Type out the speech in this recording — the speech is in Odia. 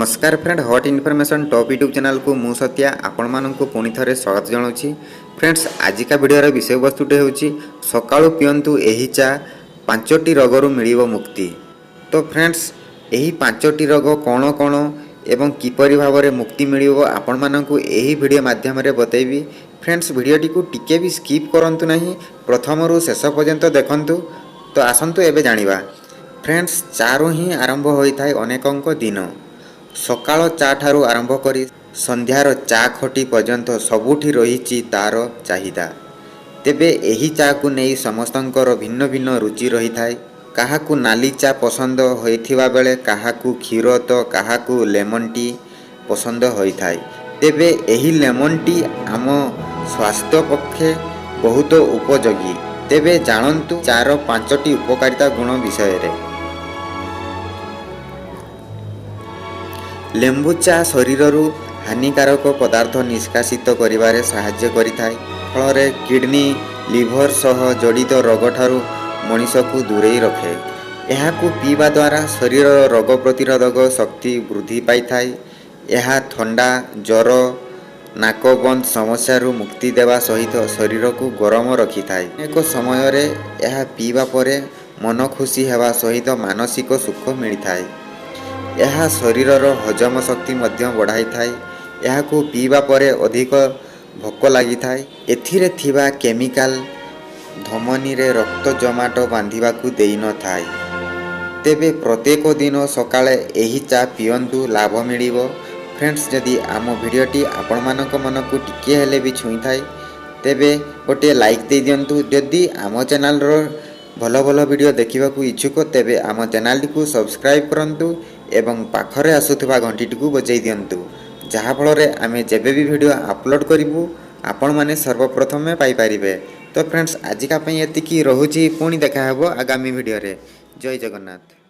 ନମସ୍କାର friend, hot information top YouTube ଚ୍ୟାନେଲକୁ ମୁଁ ସତ୍ୟା ଆପଣମାନଙ୍କୁ ପୁଣି ଥରେ ସ୍ୱାଗତ ଜଣାଉଛି। ଫ୍ରେଣ୍ଡସ୍, ଆଜିକା ଭିଡ଼ିଓର ବିଷୟବସ୍ତୁଟି ହେଉଛି ସକାଳୁ ପିଅନ୍ତୁ ଏହି ଚା, 5ଟି ରୋଗରୁ ମିଳିବ ମୁକ୍ତି। ତ ଫ୍ରେଣ୍ଡସ୍, ଏହି 5ଟି ରୋଗ କ'ଣ କ'ଣ ଏବଂ କିପରି ଭାବରେ ମୁକ୍ତି ମିଳିବ, ଆପଣମାନଙ୍କୁ ଏହି ଭିଡ଼ିଓ ମାଧ୍ୟମରେ ବତାଇବି। ଫ୍ରେଣ୍ଡସ୍, ଭିଡ଼ିଓଟିକୁ ଟିକେ ବି ସ୍କିପ୍ କରନ୍ତୁ ନାହିଁ, ପ୍ରଥମରୁ ଶେଷ ପର୍ଯ୍ୟନ୍ତ ଦେଖନ୍ତୁ। ତ ଆସନ୍ତୁ ଏବେ ଜାଣିବା। ଫ୍ରେଣ୍ଡସ୍, ଚାରୁ ହିଁ ଆରମ୍ଭ ହୋଇଥାଏ ଅନେକଙ୍କ ଦିନ। ସକାଳ ଚା ଠାରୁ ଆରମ୍ଭ କରି ସନ୍ଧ୍ୟାର ଚା ଖଟି ପର୍ଯ୍ୟନ୍ତ ସବୁଠି ରହିଛି ତା'ର ଚାହିଦା। ତେବେ ଏହି ଚାକୁ ନେଇ ସମସ୍ତଙ୍କର ଭିନ୍ନ ଭିନ୍ନ ରୁଚି ରହିଥାଏ। କାହାକୁ ନାଲି ଚା ପସନ୍ଦ ହୋଇଥିବା ବେଳେ କାହାକୁ କ୍ଷୀର ତ କାହାକୁ ଲେମନ୍ ଟି ପସନ୍ଦ ହୋଇଥାଏ। ତେବେ ଏହି ଲେମନ୍ ଟି ଆମ ସ୍ୱାସ୍ଥ୍ୟ ପକ୍ଷେ ବହୁତ ଉପଯୋଗୀ। ତେବେ ଜାଣନ୍ତୁ ଚାର 5ଟି ଉପକାରିତା ଗୁଣ ବିଷୟରେ। ଲେମ୍ବୁ ଚା ଶରୀରରୁ ହାନିକାରକ ପଦାର୍ଥ ନିଷ୍କାସିତ କରିବାରେ ସାହାଯ୍ୟ କରିଥାଏ। ଫଳରେ କିଡ଼ନୀ, ଲିଭର ସହ ଜଡ଼ିତ ରୋଗଠାରୁ ମଣିଷକୁ ଦୂରେଇ ରଖେ। ଏହାକୁ ପିଇବା ଦ୍ୱାରା ଶରୀରର ରୋଗ ପ୍ରତିରୋଧକ ଶକ୍ତି ବୃଦ୍ଧି ପାଇଥାଏ। ଏହା ଥଣ୍ଡା, ଜ୍ୱର, ନାକ ବନ୍ଦ ସମସ୍ୟାରୁ ମୁକ୍ତି ଦେବା ସହିତ ଶରୀରକୁ ଗରମ ରଖିଥାଏ। ଅନେକ ସମୟରେ ଏହା ପିଇବା ପରେ ମନ ଖୁସି ହେବା ସହିତ ମାନସିକ ସୁଖ ମିଳିଥାଏ। ଏହା ଶରୀରର ହଜମ ଶକ୍ତି ମଧ୍ୟ ବଢ଼ାଇଥାଏ। ଏହାକୁ ପିଇବା ପରେ ଅଧିକ ଭୋକ ଲାଗିଥାଏ। ଏଥିରେ ଥିବା କେମିକାଲ ଧମନୀରେ ରକ୍ତ ଜମାଟ ବାନ୍ଧିବାକୁ ଦେଇନଥାଏ। ତେବେ ପ୍ରତ୍ୟେକ ଦିନ ସକାଳେ ଏହି ଚା ପିଅନ୍ତୁ, ଲାଭ ମିଳିବ। ଫ୍ରେଣ୍ଡସ୍, ଯଦି ଆମ ଭିଡ଼ିଓଟି ଆପଣମାନଙ୍କ ମନକୁ ଟିକିଏ ହେଲେ ବି ଛୁଇଁଥାଏ, ତେବେ ଗୋଟିଏ ଲାଇକ୍ ଦେଇଦିଅନ୍ତୁ। ଯଦି ଆମ ଚ୍ୟାନେଲର ଭଲ ଭଲ ଭିଡ଼ିଓ ଦେଖିବାକୁ ଇଚ୍ଛୁକ, ତେବେ ଆମ ଚ୍ୟାନେଲଟିକୁ ସବସ୍କ୍ରାଇବ୍ କରନ୍ତୁ ଏବଂ ପାଖରେ ଆସୁଥିବା ଘଣ୍ଟିଟିକୁ ବଜାଇ ଦିଅନ୍ତୁ, ଯାହାଫଳରେ ଆମେ ଯେବେ ବି ଭିଡ଼ିଓ ଅପଲୋଡ଼ କରିବୁ, ଆପଣମାନେ ସର୍ବପ୍ରଥମେ ପାଇପାରିବେ। ତ ଫ୍ରେଣ୍ଡସ୍, ଆଜିକା ପାଇଁ ଏତିକି ରହୁଛି। ପୁଣି ଦେଖାହେବ ଆଗାମୀ ଭିଡ଼ିଓରେ। ଜୟ ଜଗନ୍ନାଥ।